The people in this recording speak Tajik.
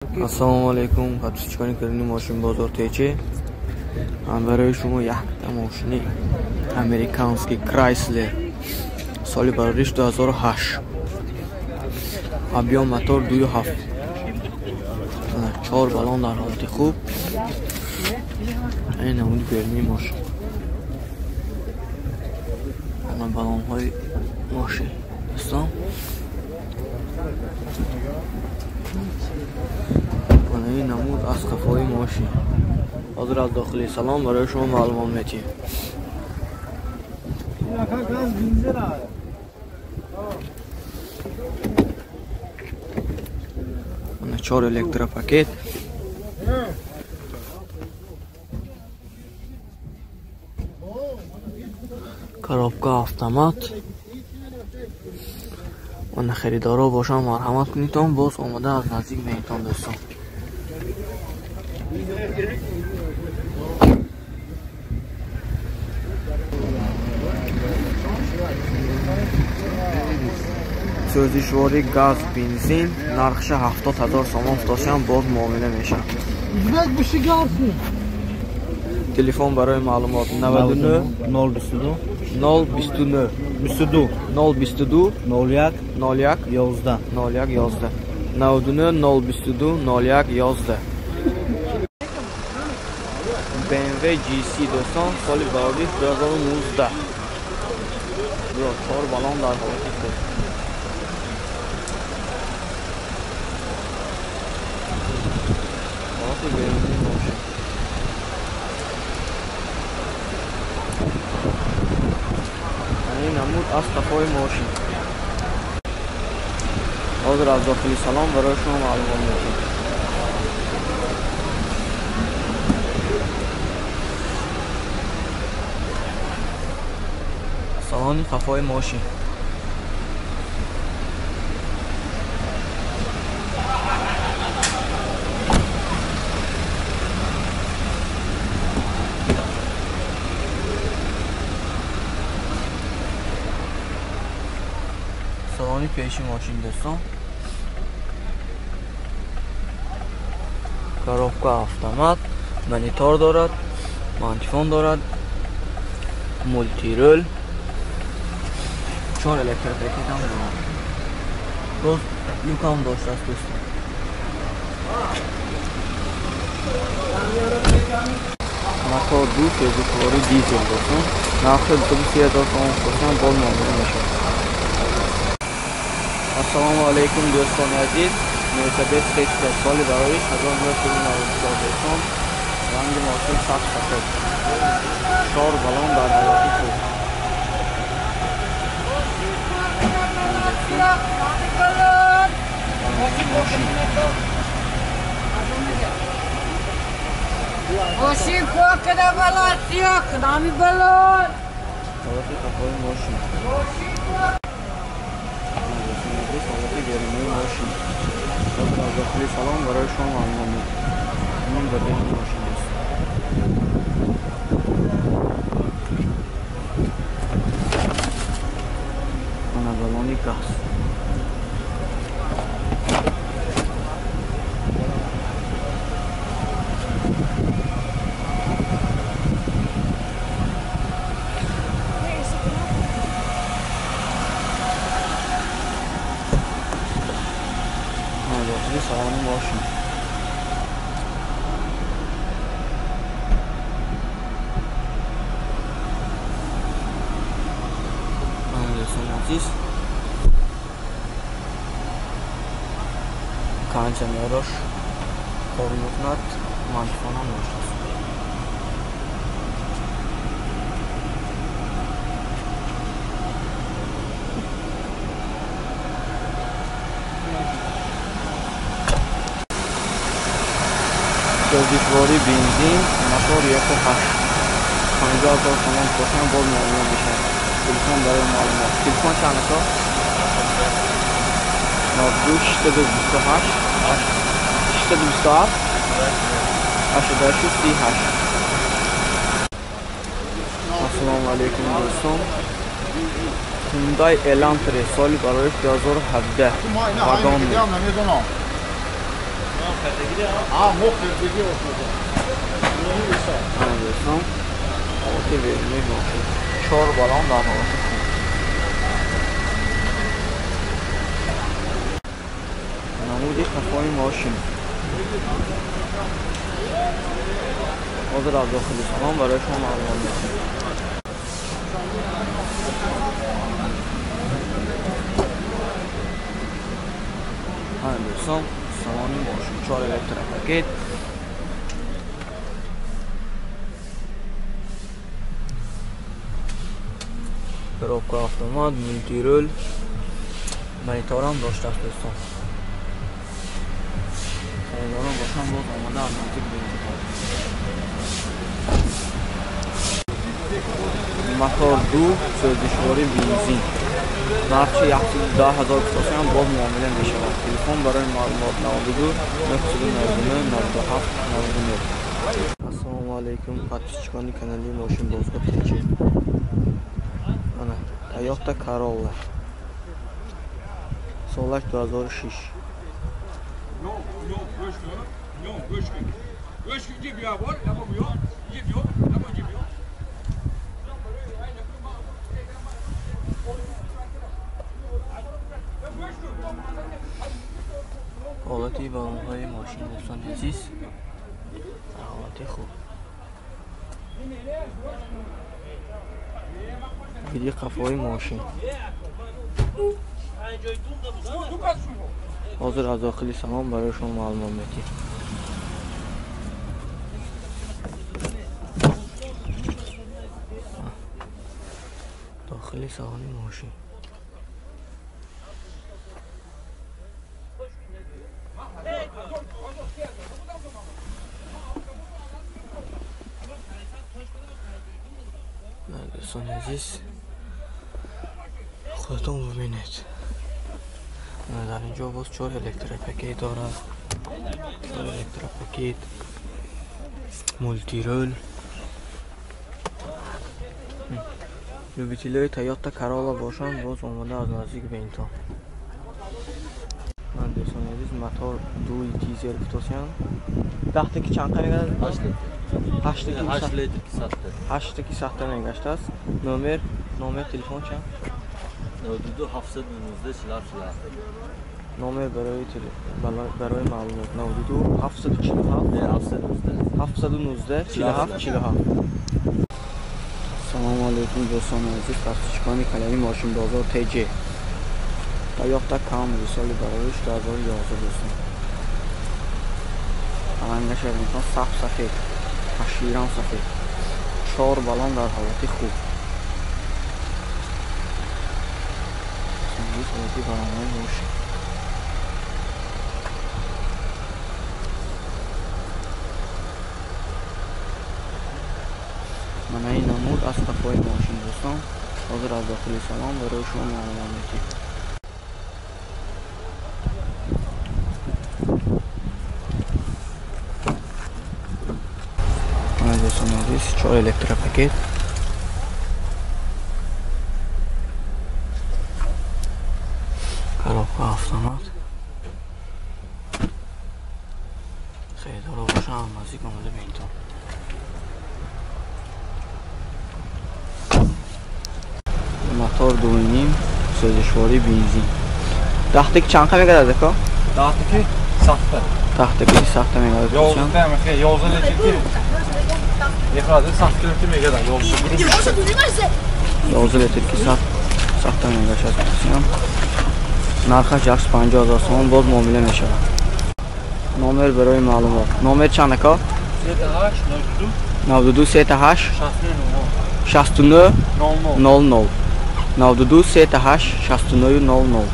Ассалому алайкум, подписчикони канали Мошин Бозор ТЧ. Ман барои шумо якта мошини американский Chrysler соли барориш 2008. Объем мотор 2.7. 4 баллон дар ҳолати хуб. Ин намуди берунии мошин. Ана баллонҳои мошин. Дӯстон, ин намуд аз қафои мошин. Ҳозир аз дохили салон барои шумо маълумот метиҳем. Ана 4 электропакет. Коробка автомат. Ана харидоро бошанд, марҳамат кунитон, боз омода аз наздик меитон, дӯстон. Сӯзишворӣ газ, бензин нархша 70 000 сомон футосиам, боз муомила мешавад. Телефон барои маълумот 99 022 029 22 022 01 01 11 01 11 99 022 01 11. BMW GC, дӯстон, соли барориш 2019. 4 баллон дар ҳолати хуб. Ҳолати берунии мошин. Ин намуд аз қафои мошин. Ҳозир аз дохили салон барои шумо маълумот метиҳем. Салони қафои мошин. Салони пеши мошин, дӯстон. Коробка автомат, монитор дорад, мантифон дорад, мултирол, 4 электропакет ҳам дорад. Боз люк ҳам доштааст, дӯстон. Мотор 2, сӯзишворӣ дизел, дӯстон. Нархи 230 000 сомон фурӯшанд, боз муомила мешавад. Ассалому алайкум, дӯстони азиз. Mercedes C5 соли барориш 1994, дӯстон. Ранги мошин сабз сафед. 4 баллон дар ҳолати хуб. Мошин покада балатия, кнами балон. Ҳолати қафои мошин. Ҳолати берунии мошин. Ҳозир аз дохили салон барои шумо маълумот медиҳем. Ин берунии мошин аст. Ана баллони газ. Дохили салони мошин. Дӯстони азиз, кондиционерош кор мекунад, мантифонам доштааст. Сӯзишворӣ бензин, мотор 1.8. 50 000 сомон фурӯшанд, боз муомила мешавад. Телефон барои маълумот. Телефон чанд ака? 92 628 627 88 38. Ассалому алайкум, дӯстон. Hyundai Elantra соли барориш 2017. Вагон. Дӯстон, ҳолати берунии мошин. 4 баллон дар ҳолати хуб. Намуди қафои мошин. Ҳозир аз дохили салон барои шумо маълумот медиҳем. Дӯстон, салони мошин 4 электропакет. Коробка автомат, мультирул, мониторам доштааст дӯстон. Харидорон бошанд боз омода аз наздик бинанд. Мотор 2, сӯзишворӣ бензин. Нархи 110 000 сомон боз муомила мешавад. Телефон барои маълумот 92 999 97 99. Ассалому алайкум, подписчикони канали Мошин Бозор ТЖ. Ана Toyota Corolla. Солаш 2006. Ҳолати баллонҳои мошин дӯстони азиз дар ҳолати хуб. Диди қафои мошин. Ҳозир аз дохили салон барои шумо маълумот медиҳем. Дохили салони мошин. Дӯстони азиз, худатон бубинед. Дар инҷо боз 4 электропакет дорад. 4 электропакет, мультирул. Любителои Toyota Corolla бошанд боз омода аз наздик бинтон. Дӯстони азиз, мотор 2 дизел гуфтосиянд. Дахте ки чанд қа мегардад? 8 литр ки сатта. 8 ки сатта мегаштааст. Номер телефон чанд? 92 719 47. Номер барои маълумот 92 747 719 47 47. Ассалому алайкум дӯстони азиз, подписчикони канали Мошин Бозор ТЖ. Toyota Camry соли бароиш 2011 дӯстон. Рангаш инсон саф сафед, ҳаширам сафед. 4 баллон дар ҳолати хуб. Ҳолати баллонҳои мошин. Мана ин намуд аз қафои мошин дӯстон. Ҳозир аз дохили салон барои шумо маълумот медиҳем. Дӯстони азиз, 4 электропакет. Коробка автомат. Харидоро бошанд наздик омода бинтон. Мотор 2.5, сӯзишворӣ бензин. Дахте ки чанд қа мегардад ака? Дахте ки сатта. Дахте ки сатта мегардад. 11 литр ки мехоҳад 7 километр мегардад. 11 литр ки сатта мегашад. Нархаш 150 000 сомон боз муомила мешавад. Номер барои маълумот. Номер чанд ака? 92 38 69 00. 92 38 69 00.